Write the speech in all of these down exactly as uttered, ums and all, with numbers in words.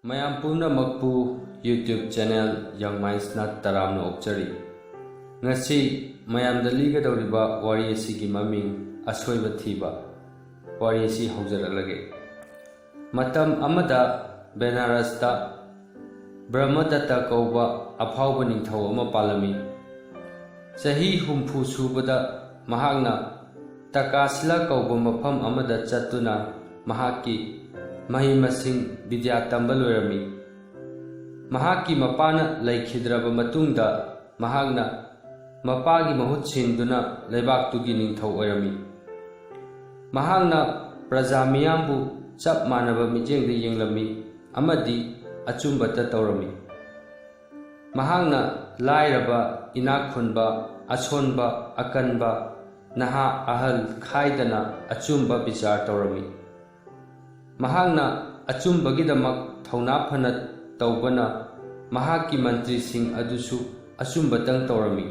ꯃꯌꯥꯝ ꯄꯨꯝꯅꯃꯛꯄꯨ YouTube channel Young Mindsꯅ ꯇꯔꯥꯝꯅ ꯑꯣꯛꯆꯔꯤ꯫ ꯉꯁꯤ ꯃꯌꯥꯝꯗ ꯂꯤꯒꯗꯧꯔꯤꯕ ꯋꯥꯔꯤ ꯑꯁꯤꯒꯤ ꯃꯃꯤꯡ ꯑꯁꯣꯏꯕ ꯊꯤꯕ꯫ ꯋꯥꯔꯤ ꯑꯁꯤ ꯍꯧꯖꯔꯛꯂꯒꯦ꯫ ꯃꯇꯝ ꯑꯃꯗ ꯕꯦꯅꯥꯔꯁꯇ ꯕ꯭ꯔꯍꯃꯗꯠꯇ ꯀꯧꯕ ꯑꯐꯥꯎꯕ ꯅꯤꯡꯊꯧ ꯑꯃ ꯄꯥꯜꯂꯝꯃꯤ꯫ ꯆꯍꯤ ꯍꯨꯝꯐꯨ ꯁꯨꯕꯗ ꯃꯍꯥꯛꯅ ꯇꯀꯥꯁꯤꯂꯥ ꯀꯧꯕ ꯃꯐꯝ ꯑꯃꯗ ꯆꯠꯇꯨꯅ ꯃꯍꯥꯛꯀꯤ ꯃꯍꯩ ꯃꯁꯤꯡ ꯕꯤꯗ꯭ꯌꯥ ꯇꯝꯕ ꯂꯣꯏꯔꯝꯃꯤ꯫ ꯃꯍꯥꯛꯀꯤ ꯃꯄꯥꯅ ꯂꯩꯈꯤꯗ꯭ꯔꯕ ꯃꯇꯨꯡꯗ ꯃꯍꯥꯛꯅ ꯃꯄꯥꯒꯤ ꯃꯍꯨꯠ ꯁꯤꯟꯗꯨꯅ ꯂꯩꯕꯥꯛꯇꯨꯒꯤ ꯅꯤꯡꯊꯧ ꯑꯣꯏꯔꯝꯃꯤ꯫ ꯃꯍꯥꯛꯅ ꯄ꯭ꯔꯖꯥ ꯃꯤꯌꯥꯝꯕꯨ ꯆꯞ ꯃꯥꯟꯅꯕ ꯃꯤꯠꯌꯦꯡꯗ ꯌꯦꯡꯂꯝꯃꯤ ꯑꯃꯗꯤ ꯑꯆꯨꯝꯕꯇ ꯇꯧꯔꯝꯃꯤ꯫ ꯃꯍꯥꯛꯅ ꯂꯥꯏꯔꯕ, ꯏꯅꯥꯛ ꯈꯨꯟꯕ, ꯑꯁꯣꯟꯕ, ꯑꯀꯟꯕ, ꯅꯍꯥ, ꯑꯍꯜ ꯈꯥꯏꯗꯅ ꯑꯆꯨꯝꯕ ꯕꯤꯆꯥꯔ ꯇꯧꯔꯝꯃꯤ꯫ ꯃꯍꯥꯛꯅ ꯑꯆꯨꯝꯕꯒꯤꯗꯃꯛ ꯊꯧꯅꯥ ꯐꯅ ꯇꯧꯕꯅ ꯃꯍꯥꯛꯀꯤ ꯃꯟꯇ꯭ꯔꯤꯁꯤꯡ ꯑꯗꯨꯁꯨ ꯑꯆꯨꯝꯕꯇꯪ ꯇꯧꯔꯝꯃꯤ꯫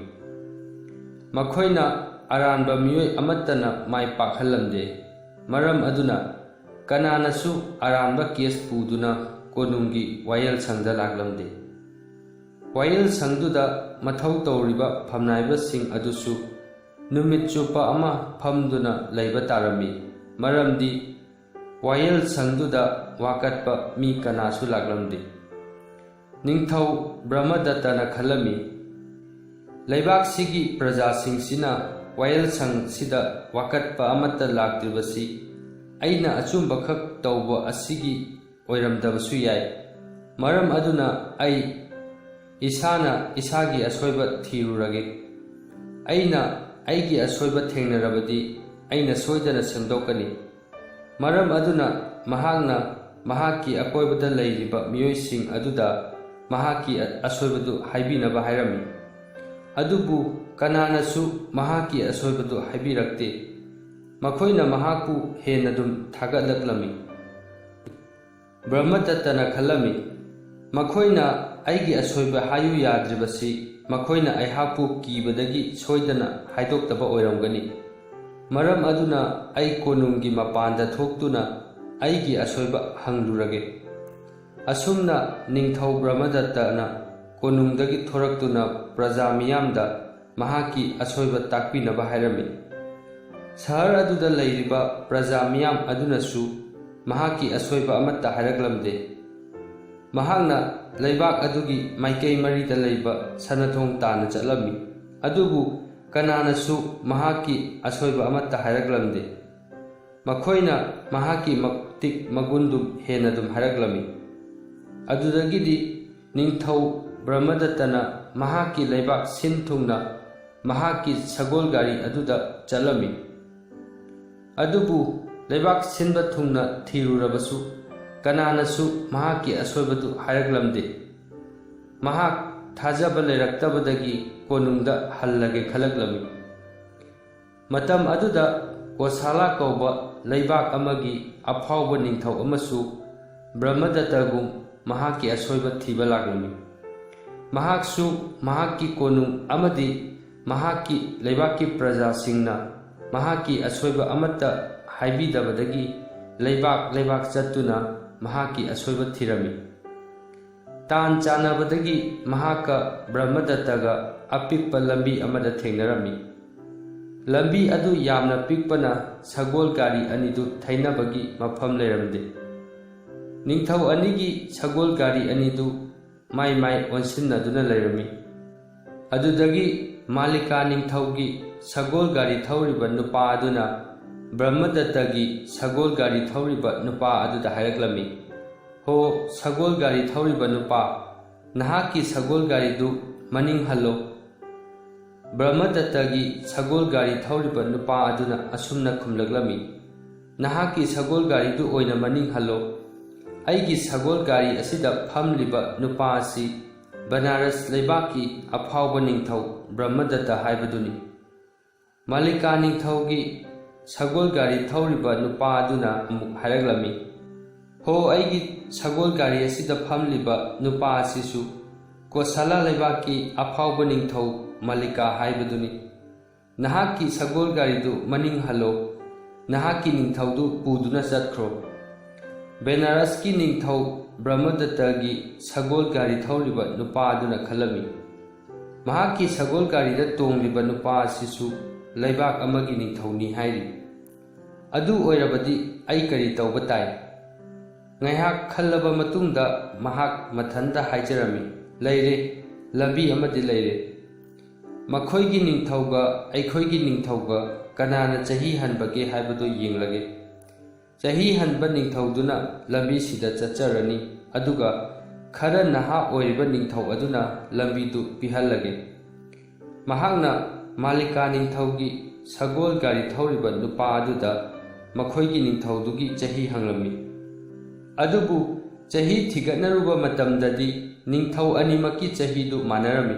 ꯃꯈꯣꯏꯅ ꯑꯔꯥꯟꯕ ꯃꯤꯑꯣꯏ ꯑꯃꯠꯇꯅ ꯃꯥꯏ ꯄꯥꯛꯍꯜꯂꯝꯗꯦ꯫ ꯃꯔꯝ ꯑꯗꯨꯅ ꯀꯅꯥꯅꯁꯨ ꯑꯔꯥꯟꯕ ꯀꯦꯁ ꯄꯨꯗꯨꯅ ꯀꯣꯅꯨꯡꯒꯤ ꯋꯥꯌꯦꯜꯁꯪꯗ ꯂꯥꯛꯂꯝꯗꯦ꯫ ꯋꯥꯌꯦꯜꯁꯪꯗꯨꯗ ꯃꯊꯧ ꯇꯧꯔꯤꯕ ꯐꯝꯅꯥꯏꯕꯁꯤꯡ ꯑꯗꯨꯁꯨ ꯅꯨꯃꯤꯠ ꯆꯨꯞꯄ ꯑꯃ ꯐꯝꯗꯨꯅ ꯂꯩꯕ ꯇꯥꯔꯝꯃꯤ, ꯃꯔꯝꯗꯤ ꯋꯥꯌꯦꯜꯁꯪꯗꯨꯗ ꯋꯥꯀꯠꯄ ꯃꯤ ꯀꯅꯥꯁꯨ ꯂꯥꯛꯂꯝꯗꯦ꯫ ꯅꯤꯡꯊꯧ ꯕ꯭ꯔꯍꯃꯗꯠꯇꯅ ꯈꯜꯂꯝꯃꯤ, "ꯂꯩꯕꯥꯛꯁꯤꯒꯤ ꯄ꯭ꯔꯖꯥꯁꯤꯡꯁꯤꯅ ꯋꯥꯌꯦꯜꯁꯪꯁꯤꯗ ꯋꯥꯀꯠꯄ ꯑꯃꯠꯇ ꯂꯥꯛꯇ꯭ꯔꯤꯕꯁꯤ ꯑꯩꯅ ꯑꯆꯨꯝꯕꯈꯛ ꯇꯧꯕ ꯑꯁꯤꯒꯤ ꯑꯣꯏꯔꯝꯗꯕꯁꯨ ꯌꯥꯏ꯫ ꯃꯔꯝ ꯑꯗꯨꯅ ꯑꯩ ꯏꯁꯥꯅ ꯏꯁꯥꯒꯤ ꯑꯁꯣꯏꯕ ꯊꯤꯔꯨꯔꯒꯦ꯫ ꯑꯩꯅ ꯑꯩꯒꯤ ꯑꯁꯣꯏꯕ ꯊꯦꯡꯅꯔꯕꯗꯤ ꯑꯩꯅ ꯁꯣꯏꯗꯅ ꯁꯦꯝꯗꯣꯛꯀꯅꯤ꯫" ꯃꯔꯝ ꯑꯗꯨꯅ ꯃꯍꯥꯛꯅ ꯃꯍꯥꯛꯀꯤ ꯑꯀꯣꯏꯕꯗ ꯂꯩꯔꯤꯕ ꯃꯤꯑꯣꯏꯁꯤꯡ ꯑꯗꯨꯗ ꯃꯍꯥꯛꯀꯤ ꯑꯁꯣꯏꯕꯗꯨ ꯍꯥꯏꯕꯤꯅꯕ ꯍꯥꯏꯔꯝꯃꯤ꯫ ꯑꯗꯨꯕꯨ ꯀꯅꯥꯅꯁꯨ ꯃꯍꯥꯛꯀꯤ ꯑꯁꯣꯏꯕꯗꯨ ꯍꯥꯏꯕꯤꯔꯛꯇꯦ꯫ ꯃꯈꯣꯏꯅ ꯃꯍꯥꯛꯄꯨ ꯍꯦꯟꯅ ꯑꯗꯨꯝ ꯊꯥꯒꯠꯂꯛꯂꯝꯃꯤ꯫ ꯕ꯭ꯔꯍꯃꯗꯠꯇꯅ ꯈꯜꯂꯝꯃꯤ, "ꯃꯈꯣꯏꯅ ꯑꯩꯒꯤ ꯑꯁꯣꯏꯕ ꯍꯥꯏꯌꯨ ꯌꯥꯗ꯭ꯔꯤꯕꯁꯤ ꯃꯈꯣꯏꯅ ꯑꯩꯍꯥꯛꯄꯨ ꯀꯤꯕꯗꯒꯤ ꯁꯣꯏꯗꯅ ꯍꯥꯏꯗꯣꯛꯇꯕ ꯑꯣꯏꯔꯝꯒꯅꯤ꯫ ꯃꯔꯝ ꯑꯗꯨꯅ ꯑꯩ ꯀꯣꯅꯨꯡꯒꯤ ꯃꯄꯥꯟꯗ ꯊꯣꯛꯇꯨꯅ ꯑꯩꯒꯤ ꯑꯁꯣꯏꯕ ꯍꯪꯂꯨꯔꯒꯦ꯫" ꯑꯁꯨꯝꯅ ꯅꯤꯡꯊꯧ ꯕ꯭ꯔꯍꯃꯗꯠꯇꯅ ꯀꯣꯅꯨꯡꯗꯒꯤ ꯊꯣꯔꯛꯇꯨꯅ ꯄ꯭ꯔꯖꯥ ꯃꯤꯌꯥꯝꯗ ꯃꯍꯥꯛꯀꯤ ꯑꯁꯣꯏꯕ ꯇꯥꯛꯄꯤꯅꯕ ꯍꯥꯏꯔꯝꯃꯤ꯫ ꯁꯍꯔ ꯑꯗꯨꯗ ꯂꯩꯔꯤꯕ ꯄ꯭ꯔꯖꯥ ꯃꯤꯌꯥꯝ ꯑꯗꯨꯅꯁꯨ ꯃꯍꯥꯛꯀꯤ ꯑꯁꯣꯏꯕ ꯑꯃꯠꯇ ꯍꯥꯏꯔꯛꯂꯝꯗꯦ꯫ ꯃꯍꯥꯛꯅ ꯂꯩꯕꯥꯛ ꯑꯗꯨꯒꯤ ꯃꯥꯏꯀꯩ ꯃꯔꯤꯗ ꯂꯩꯕ ꯁꯅꯊꯣꯡ ꯇꯥꯟꯅ ꯆꯠꯂꯝꯃꯤ, ꯑꯗꯨꯕꯨ ꯀꯅꯥꯅꯁꯨ ꯃꯍꯥꯛꯀꯤ ꯑꯁꯣꯏꯕ ꯑꯃꯠꯇ ꯍꯥꯏꯔꯛꯂꯝꯗꯦ꯫ ꯃꯈꯣꯏꯅ ꯃꯍꯥꯛꯀꯤ ꯃꯇꯤꯛ ꯃꯒꯨꯟꯗꯨ ꯍꯦꯟꯅ ꯑꯗꯨꯝ ꯍꯥꯏꯔꯛꯂꯝꯃꯤ꯫ ꯑꯗꯨꯗꯒꯤꯗꯤ ꯅꯤꯡꯊꯧ ꯕ꯭ꯔꯍꯃꯗꯠꯇꯅ ꯃꯍꯥꯛꯀꯤ ꯂꯩꯕꯥꯛ ꯁꯤꯟ ꯊꯨꯡꯅ ꯃꯍꯥꯛꯀꯤ ꯁꯒꯣꯜ ꯒꯥꯔꯤ ꯑꯗꯨꯗ ꯆꯠꯂꯝꯃꯤ꯫ ꯑꯗꯨꯕꯨ ꯂꯩꯕꯥꯛ ꯁꯤꯟꯕ ꯊꯨꯡꯅ ꯊꯤꯔꯨꯔꯕꯁꯨ ꯀꯅꯥꯅꯁꯨ ꯃꯍꯥꯛꯀꯤ ꯑꯁꯣꯏꯕꯗꯨ ꯍꯥꯏꯔꯛꯂꯝꯗꯦ꯫ ꯃꯍꯥꯛ ꯊꯥꯖꯕ ꯂꯩꯔꯛꯇꯕꯗꯒꯤ ꯀꯣꯅꯨꯡꯗ ꯍꯜꯂꯒꯦ ꯈꯜꯂꯛꯂꯝꯃꯤ꯫ ꯃꯇꯝ ꯑꯗꯨꯗ ꯀꯣꯁꯥꯂꯥ ꯀꯧꯕ ꯂꯩꯕꯥꯛ ꯑꯃꯒꯤ ꯑꯐꯥꯎꯕ ꯅꯤꯡꯊꯧ ꯑꯃꯁꯨ ꯕ꯭ꯔꯍꯃꯗꯠꯇꯒꯨꯝ ꯃꯍꯥꯛꯀꯤ ꯑꯁꯣꯏꯕ ꯊꯤꯕ ꯂꯥꯛꯂꯝꯃꯤ꯫ ꯃꯍꯥꯛꯁꯨ ꯃꯍꯥꯛꯀꯤ ꯀꯣꯅꯨꯡ ꯑꯃꯗꯤ ꯃꯍꯥꯛꯀꯤ ꯂꯩꯕꯥꯛꯀꯤ ꯄ꯭ꯔꯖꯥꯁꯤꯡꯅ ꯃꯍꯥꯛꯀꯤ ꯑꯁꯣꯏꯕ ꯑꯃꯠꯇ ꯍꯥꯏꯕꯤꯗꯕꯗꯒꯤ ꯂꯩꯕꯥꯛ ꯂꯩꯕꯥꯛ ꯆꯠꯇꯨꯅ ꯃꯍꯥꯛꯀꯤ ꯑꯁꯣꯏꯕ ꯊꯤꯔꯝꯃꯤ꯫ ꯇꯥꯟ ꯆꯥꯟꯅꯕꯗꯒꯤ ꯃꯍꯥꯛꯀ ꯕ꯭ꯔꯍꯃꯗꯠꯇꯒ ꯑꯄꯤꯛꯄ ꯂꯝꯕꯤ ꯑꯃꯗ ꯊꯦꯡꯅꯔꯝꯃꯤ꯫ ꯂꯝꯕꯤ ꯑꯗꯨ ꯌꯥꯝꯅ ꯄꯤꯛꯄꯅ ꯁꯒꯣꯜ ꯒꯥꯔꯤ ꯑꯅꯤꯗꯨ ꯊꯩꯅꯕꯒꯤ ꯃꯐꯝ ꯂꯩꯔꯝꯗꯦ꯫ ꯅꯤꯡꯊꯧ ꯑꯅꯤꯒꯤ ꯁꯒꯣꯜ ꯒꯥꯔꯤ ꯑꯅꯤꯗꯨ ꯃꯥꯏ ꯃꯥꯏ ꯑꯣꯟꯁꯤꯟꯅꯗꯨꯅ ꯂꯩꯔꯝꯃꯤ꯫ ꯑꯗꯨꯗꯒꯤ ꯃꯥꯂꯤꯀꯥ ꯅꯤꯡꯊꯧꯒꯤ ꯁꯒꯣꯜ ꯒꯥꯔꯤ ꯊꯧꯔꯤꯕ ꯅꯨꯄꯥ ꯑꯗꯨꯅ ꯕ꯭ꯔꯍꯃꯗꯠꯇꯒꯤ ꯁꯒꯣꯜ ꯒꯥꯔꯤ ꯊꯧꯔꯤꯕ ꯅꯨꯄꯥ ꯑꯗꯨꯗ ꯍꯥꯏꯔꯛꯂꯝꯃꯤ, "ꯍꯣ, ꯁꯒꯣꯜ ꯒꯥꯔꯤ ꯊꯧꯔꯤꯕ ꯅꯨꯄꯥ, ꯅꯍꯥꯛꯀꯤ ꯁꯒꯣꯜ ꯒꯥꯔꯤꯗꯨ ꯃꯅꯤꯡ ꯍꯜꯂꯣ꯫" ꯕ꯭ꯔꯍꯃꯗꯠꯇꯒꯤ ꯁꯒꯣꯜ ꯒꯥꯔꯤ ꯊꯧꯔꯤꯕ ꯅꯨꯄꯥ ꯑꯗꯨꯅ ꯑꯁꯨꯝꯅ ꯈꯨꯝꯂꯛꯂꯝꯃꯤ, "ꯅꯍꯥꯛꯀꯤ ꯁꯒꯣꯜ ꯒꯥꯔꯤꯗꯨ ꯑꯣꯏꯅ ꯃꯅꯤꯡ ꯍꯜꯂꯣ꯫ ꯑꯩꯒꯤ ꯁꯒꯣꯜ ꯒꯥꯔꯤ ꯑꯁꯤꯗ ꯐꯝꯂꯤꯕ ꯅꯨꯄꯥ ꯑꯁꯤ ꯕꯅꯥꯔꯁ ꯂꯩꯕꯥꯛꯀꯤ ꯑꯐꯥꯎꯕ ꯅꯤꯡꯊꯧ ꯕ꯭ꯔꯍꯃꯗꯠꯇ ꯍꯥꯏꯕꯗꯨꯅꯤ꯫" ꯃꯥꯂꯤꯀꯥ ꯅꯤꯡꯊꯧꯒꯤ ꯁꯒꯣꯜ ꯒꯥꯔꯤ ꯊꯧꯔꯤꯕ ꯅꯨꯄꯥ ꯑꯗꯨꯅ ꯑꯃꯨꯛ ꯍꯥꯏꯔꯛꯂꯝꯃꯤ, "ꯍꯣ, ꯑꯩꯒꯤ ꯁꯒꯣꯜ ꯒꯥꯔꯤ ꯑꯁꯤꯗ ꯐꯝꯂꯤꯕ ꯅꯨꯄꯥ ꯑꯁꯤꯁꯨ ꯀꯣꯁꯥꯂꯥ ꯂꯩꯕꯥꯛꯀꯤ ꯑꯐꯥꯎꯕ ꯅꯤꯡꯊꯧ ꯃꯥꯂꯤꯀꯥ ꯍꯥꯏꯕꯗꯨꯅꯤ꯫ ꯅꯍꯥꯛꯀꯤ ꯁꯒꯣꯜ ꯒꯥꯔꯤꯗꯨ ꯃꯅꯤꯡ ꯍꯜꯂꯣ, ꯅꯍꯥꯛꯀꯤ ꯅꯤꯡꯊꯧꯗꯨ ꯄꯨꯗꯨꯅ ꯆꯠꯈ꯭ꯔꯣ꯫" ꯕꯦꯅꯥꯔꯁꯀꯤ ꯅꯤꯡꯊꯧ ꯕ꯭ꯔꯍꯃꯗꯠꯇꯒꯤ ꯁꯒꯣꯜ ꯒꯥꯔꯤ ꯊꯧꯔꯤꯕ ꯅꯨꯄꯥ ꯑꯗꯨꯅ ꯈꯜꯂꯝꯃꯤ꯫ ꯃꯍꯥꯛꯀꯤ ꯁꯒꯣꯜ ꯒꯥꯔꯤꯗ ꯇꯣꯡꯂꯤꯕ ꯅꯨꯄꯥ ꯑꯁꯤꯁꯨ ꯂꯩꯕꯥꯛ ꯑꯃꯒꯤ ꯅꯤꯡꯊꯧꯅꯤ ꯍꯥꯏꯔꯤ꯫ ꯑꯗꯨ ꯑꯣꯏꯔꯕꯗꯤ ꯑꯩ ꯀꯔꯤ ꯇꯧꯕ ꯇꯥꯏ? ꯉꯥꯏꯍꯥꯛ ꯈꯜꯂꯕ ꯃꯇꯨꯡꯗ ꯃꯍꯥꯛ ꯃꯊꯟꯇ ꯍꯥꯏꯖꯔꯝꯃꯤ, "ꯂꯩꯔꯦ, ꯂꯝꯕꯤ ꯑꯃꯗꯤ ꯂꯩꯔꯦ꯫ ꯃꯈꯣꯏꯒꯤ ꯅꯤꯡꯊꯧꯒ ꯑꯩꯈꯣꯏꯒꯤ ꯅꯤꯡꯊꯧꯒ ꯀꯅꯥꯅ ꯆꯍꯤ ꯍꯟꯕꯒꯦ ꯍꯥꯏꯕꯗꯨ ꯌꯦꯡꯂꯒꯦ꯫ ꯆꯍꯤ ꯍꯟꯕ ꯅꯤꯡꯊꯧꯗꯨꯅ ꯂꯝꯕꯤꯁꯤꯗ ꯆꯠꯆꯔꯅꯤ, ꯑꯗꯨꯒ ꯈꯔ ꯅꯍꯥ ꯑꯣꯏꯔꯤꯕ ꯅꯤꯡꯊꯧ ꯑꯗꯨꯅ ꯂꯝꯕꯤꯗꯨ ꯄꯤꯍꯜꯂꯒꯦ꯫" ꯃꯍꯥꯛꯅ ꯃꯥꯂꯤꯀꯥ ꯅꯤꯡꯊꯧꯒꯤ ꯁꯒꯣꯜ ꯒꯥꯔꯤ ꯊꯧꯔꯤꯕ ꯅꯨꯄꯥ ꯑꯗꯨꯗ ꯃꯈꯣꯏꯒꯤ ꯅꯤꯡꯊꯧꯗꯨꯒꯤ ꯆꯍꯤ ꯍꯪꯂꯝꯃꯤ꯫ ꯑꯗꯨꯕꯨ ꯆꯍꯤ ꯊꯤꯒꯠꯅꯔꯨꯕ ꯃꯇꯝꯗꯗꯤ ꯅꯤꯡꯊꯧ ꯑꯅꯤꯃꯛꯀꯤ ꯆꯍꯤꯗꯨ ꯃꯥꯟꯅꯔꯝꯃꯤ꯫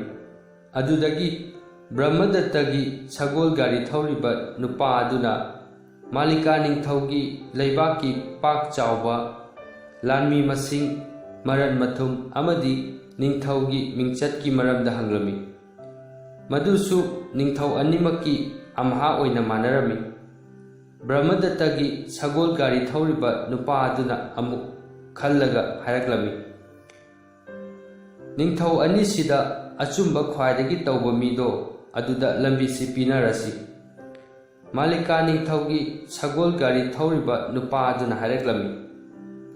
ꯑꯗꯨꯗꯒꯤ ꯕ꯭ꯔꯍꯃꯗꯠꯇꯒꯤ ꯁꯒꯣꯜ ꯒꯥꯔꯤ ꯊꯧꯔꯤꯕ ꯅꯨꯄꯥ ꯑꯗꯨꯅ ꯃꯥꯂꯤꯀꯥ ꯅꯤꯡꯊꯧꯒꯤ ꯂꯩꯕꯥꯛꯀꯤ ꯄꯥꯛ ꯆꯥꯎꯕ, ꯂꯥꯟꯃꯤ ꯃꯁꯤꯡ, ꯃꯔꯟ ꯃꯊꯨꯝ ꯑꯃꯗꯤ ꯅꯤꯡꯊꯧꯒꯤ ꯃꯤꯡꯆꯠꯀꯤ ꯃꯔꯝꯗ ꯍꯪꯂꯝꯃꯤ꯫ ꯃꯗꯨꯁꯨ ꯅꯤꯡꯊꯧ ꯑꯅꯤꯃꯛꯀꯤ ꯑꯝꯍꯥ ꯑꯣꯏꯅ ꯃꯥꯟꯅꯔꯝꯃꯤ꯫ ꯕ꯭ꯔꯍꯃꯗꯠꯇꯒꯤ ꯁꯒꯣꯜ ꯒꯥꯔꯤ ꯊꯧꯔꯤꯕ ꯅꯨꯄꯥ ꯑꯗꯨꯅ ꯑꯃꯨꯛ ꯈꯜꯂꯒ ꯍꯥꯏꯔꯛꯂꯝꯃꯤ, "ꯅꯤꯡꯊꯧ ꯑꯅꯤꯁꯤꯗ ꯑꯆꯨꯝꯕ ꯈ꯭ꯋꯥꯏꯗꯒꯤ ꯇꯧꯕ ꯃꯤꯗꯣ ꯑꯗꯨꯗ ꯂꯝꯕꯤꯁꯤ ꯄꯤꯅꯔꯁꯤ꯫" ꯃꯥꯂꯤꯀꯥ ꯅꯤꯡꯊꯧꯒꯤ ꯁꯒꯣꯜ ꯒꯥꯔꯤ ꯊꯧꯔꯤꯕ ꯅꯨꯄꯥ ꯑꯗꯨꯅ ꯍꯥꯏꯔꯛꯂꯝꯃꯤ,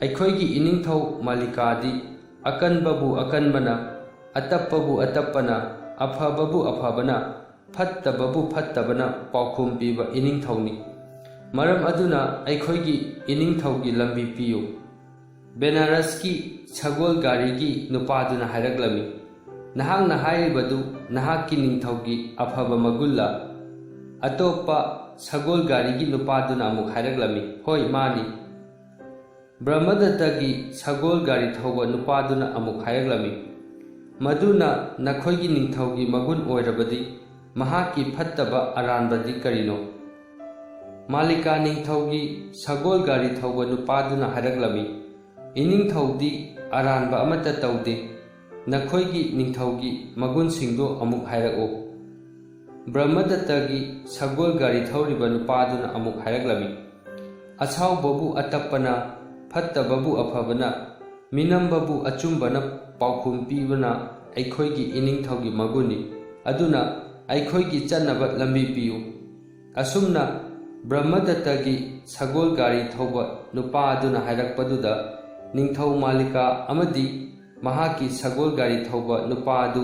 "ꯑꯩꯈꯣꯏꯒꯤ ꯏꯅꯤꯡꯊꯧ ꯃꯥꯂꯤꯀꯥꯗꯤ ꯑꯀꯟꯕꯕꯨ ꯑꯀꯟꯕꯅ, ꯑꯇꯞꯄꯕꯨ ꯑꯇꯞꯄꯅ, ꯑꯐꯕꯕꯨ ꯑꯐꯕꯅ, ꯐꯠꯇꯕꯕꯨ ꯐꯠꯇꯕꯅ ꯄꯥꯎꯈꯨꯝ ꯄꯤꯕ ꯏꯅꯤꯡꯊꯧꯅꯤ꯫ ꯃꯔꯝ ꯑꯗꯨꯅ ꯑꯩꯈꯣꯏꯒꯤ ꯏꯅꯤꯡꯊꯧꯒꯤ ꯂꯝꯕꯤ ꯄꯤꯌꯨ꯫" ꯕꯦꯅꯥꯔꯁꯀꯤ ꯁꯒꯣꯜ ꯒꯥꯔꯤꯒꯤ ꯅꯨꯄꯥꯗꯨꯅ ꯍꯥꯏꯔꯛꯂꯝꯃꯤ, "ꯅꯍꯥꯛꯅ ꯍꯥꯏꯔꯤꯕꯗꯨ ꯅꯍꯥꯛꯀꯤ ꯅꯤꯡꯊꯧꯒꯤ ꯑꯐꯕ ꯃꯒꯨꯟꯂ?" ꯑꯇꯣꯞꯄ ꯁꯒꯣꯜ ꯒꯥꯔꯤꯒꯤ ꯅꯨꯄꯥꯗꯨꯅ ꯑꯃꯨꯛ ꯍꯥꯏꯔꯛꯂꯝꯃꯤ, "ꯍꯣꯏ, ꯃꯥꯅꯤ꯫" ꯕ꯭ꯔꯍꯃꯗꯠꯇꯒꯤ ꯁꯒꯣꯜ ꯒꯥꯔꯤ ꯊꯧꯕ ꯅꯨꯄꯥꯗꯨꯅ ꯑꯃꯨꯛ ꯍꯥꯏꯔꯛꯂꯝꯃꯤ, "ꯃꯗꯨꯅ ꯅꯈꯣꯏꯒꯤ ꯅꯤꯡꯊꯧꯒꯤ ꯃꯒꯨꯟ ꯑꯣꯏꯔꯕꯗꯤ ꯃꯍꯥꯛꯀꯤ ꯐꯠꯇꯕ ꯑꯔꯥꯟꯕꯗꯤ ꯀꯔꯤꯅꯣ?" ꯃꯥꯂꯤꯀꯥ ꯅꯤꯡꯊꯧꯒꯤ ꯁꯒꯣꯜ ꯒꯥꯔꯤ ꯊꯧꯕ ꯅꯨꯄꯥꯗꯨꯅ ꯍꯥꯏꯔꯛꯂꯝꯃꯤ, "ꯏꯅꯤꯡꯊꯧꯗꯤ ꯑꯔꯥꯟꯕ ꯑꯃꯠꯇ ꯇꯧꯗꯦ꯫ ꯅꯈꯣꯏꯒꯤ ꯅꯤꯡꯊꯧꯒꯤ ꯃꯒꯨꯟꯁꯤꯡꯗꯨ ꯑꯃꯨꯛ ꯍꯥꯏꯔꯛꯎ꯫" ꯕ꯭ꯔꯍꯃꯗꯠꯇꯒꯤ ꯁꯒꯣꯜ ꯒꯥꯔꯤ ꯊꯧꯔꯤꯕ ꯅꯨꯄꯥꯗꯨꯅ ꯑꯃꯨꯛ ꯍꯥꯏꯔꯛꯂꯝꯃꯤ, "ꯑꯁꯥꯎꯕꯕꯨ ꯑꯇꯞꯄꯅ, ꯐꯠꯇꯕꯕꯨ ꯑꯐꯕꯅ, ꯃꯤꯅꯝꯕꯕꯨ ꯑꯆꯨꯝꯕꯅ ꯄꯥꯎꯈꯨꯝ ꯄꯤꯕꯅ ꯑꯩꯈꯣꯏꯒꯤ ꯏꯅꯤꯡꯊꯧꯒꯤ ꯃꯒꯨꯟꯅꯤ꯫ ꯑꯗꯨꯅ ꯑꯩꯈꯣꯏꯒꯤ ꯆꯠꯅꯕ ꯂꯝꯕꯤ ꯄꯤꯌꯨ꯫ ꯑꯁꯨꯝꯅ ꯕ꯭ꯔꯍꯃꯗꯠꯇꯒꯤ ꯁꯒꯣꯜ ꯒꯥꯔꯤ ꯊꯧꯕ ꯅꯨꯄꯥ ꯑꯗꯨꯅ ꯍꯥꯏꯔꯛꯄꯗꯨꯗ ꯅꯤꯡꯊꯧ ꯃꯥꯂꯤꯀꯥ ꯑꯃꯗꯤ ꯃꯍꯥꯛꯀꯤ ꯁꯒꯣꯜ ꯒꯥꯔꯤ ꯊꯧꯕ ꯅꯨꯄꯥ ꯑꯗꯨ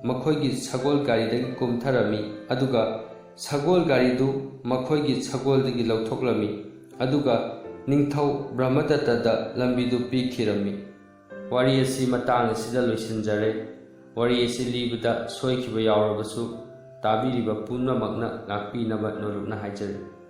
ꯃꯈꯣꯏꯒꯤ ꯁꯒꯣꯜ ꯒꯥꯔꯤꯗꯒꯤ ꯀꯨꯝꯊꯔꯝꯃꯤ, ꯑꯗꯨꯒ ꯁꯒꯣꯜ ꯒꯥꯔꯤꯗꯨ ꯃꯈꯣꯏꯒꯤ ꯁꯒꯣꯜꯗꯒꯤ ꯂꯧꯊꯣꯛꯂꯝꯃꯤ, ꯑꯗꯨꯒ ꯅꯤꯡꯊꯧ ꯕ꯭ꯔꯍꯃꯗꯠꯇꯗ ꯂꯝꯕꯤꯗꯨ ꯄꯤꯈꯤꯔꯝꯃꯤ꯫ ꯋꯥꯔꯤ ꯑꯁꯤ ꯃꯇꯥꯡ ꯑꯁꯤꯗ ꯂꯣꯏꯁꯤꯟꯖꯔꯦ꯫ ꯋꯥꯔꯤ ꯑꯁꯤ ꯂꯤꯕꯗ ꯁꯣꯏꯈꯤꯕ ꯌꯥꯎꯔꯕꯁꯨ ꯇꯥꯕꯤꯔꯤꯕ ꯄꯨꯝꯅꯃꯛꯅ ꯉꯥꯛꯄꯤꯅꯕ ꯅꯣꯂꯨꯛꯅ ꯍꯥꯏꯖꯔꯤ꯫